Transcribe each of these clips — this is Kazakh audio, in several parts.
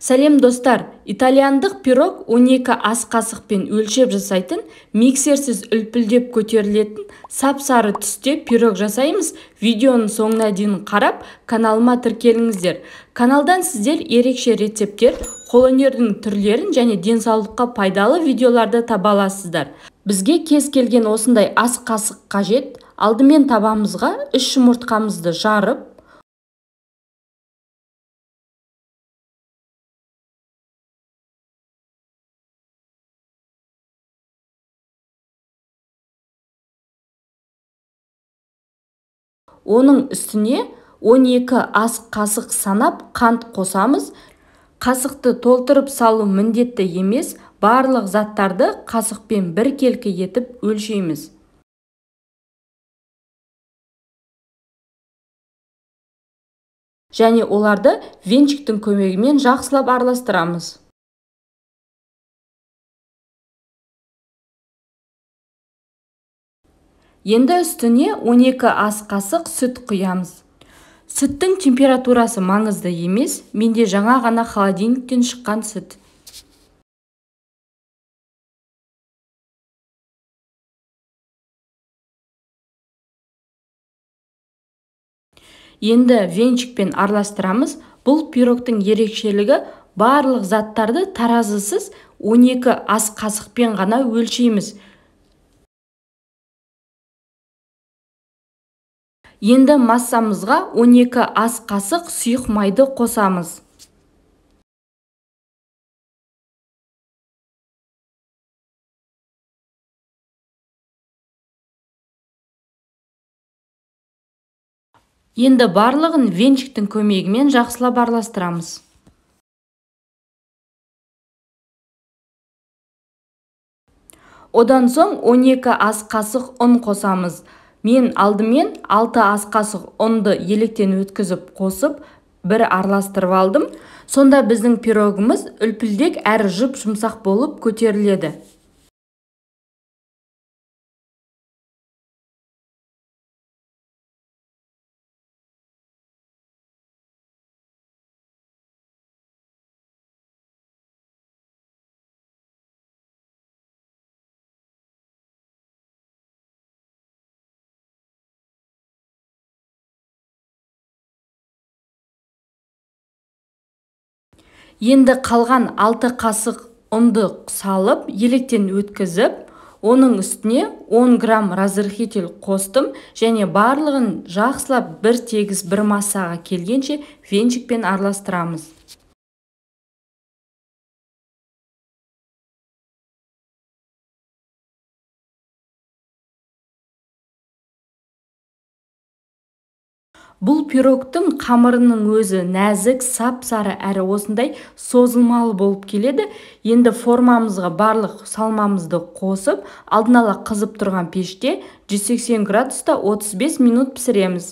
Сәлем достар, итальяндық пирог 12 ас қасықпен өлшеп жасайтын, миксерсіз үлпілдеп көтерілетін сап-сары түсте пирог жасаймыз. Видеоның соңына дейін қарап, каналыма тіркеліңіздер. Каналдан сіздер ерекше рецепттер, қолөнердің түрлерін және денсаулыққа пайдалы видеоларды таба аласыздар. Бізге кез келген осындай ас қасық қажет. Алдымен табамызға 3 жұмыртқамызды жарып, оның үстіне 12 ас қасық санап қант қосамыз. Қасықты толтырып салу міндетті емес, барлық заттарды қасықпен біркелкі етіп өлшейміз. Және оларды венчиктің көмегімен жақсылап араластырамыз. Енді үстіне 12 ас қасық сүт құямыз. Сүттің температурасы маңызды емес, менде жаңа ғана холодильниктен шыққан сүт. Енді венчикпен араластырамыз. Бұл пирогтың ерекшелігі барлық заттарды таразысыз 12 ас қасықпен ғана өлшейміз. Енді массамызға 12 ас қасық сұйық майды қосамыз. Енді барлығын венчиктің көмегімен жақсылап араластырамыз. Одан соң 12 ас қасық ұн қосамыз. Мен алдымен 6 ас қасық ұнды електен өткізіп қосып, бір араластырып алдым. Сонда біздің пирогымыз үлпілдек әрі жұп-жұмсақ болып көтеріледі. Енді қалған 6 қасық ұнды салып, електен өткізіп, оның үстіне 10 грамм разрыхлитель қостым және барлығын жақсылап бір тегіс бір массаға келгенше венчикпен араластырамыз. Бұл пирогтың қамырының өзі нәзік, сап-сары әрі осындай созылмалы болып келеді. Енді формамызға барлық салмамызды қосып, алдын ала қызып тұрған пеште 180 градуста 35 минут пісіреміз.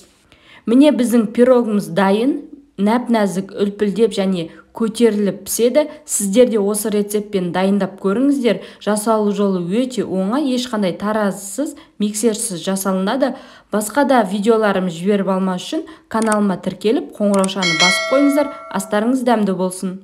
Міне біздің пирогымыз дайын, нәп-нәзік үлпілдеп және көтеріліп піседі. Сіздер де осы рецептпен дайындап көріңіздер. Жасалу жолы өте оңай, ешқандай таразысыз, миксерсіз жасалынады. Басқа да видеоларым жіберіп алмас үшін каналыма тіркеліп, қоңыраушаны басып қойыңыздар. Астарыңыз дәмді болсын.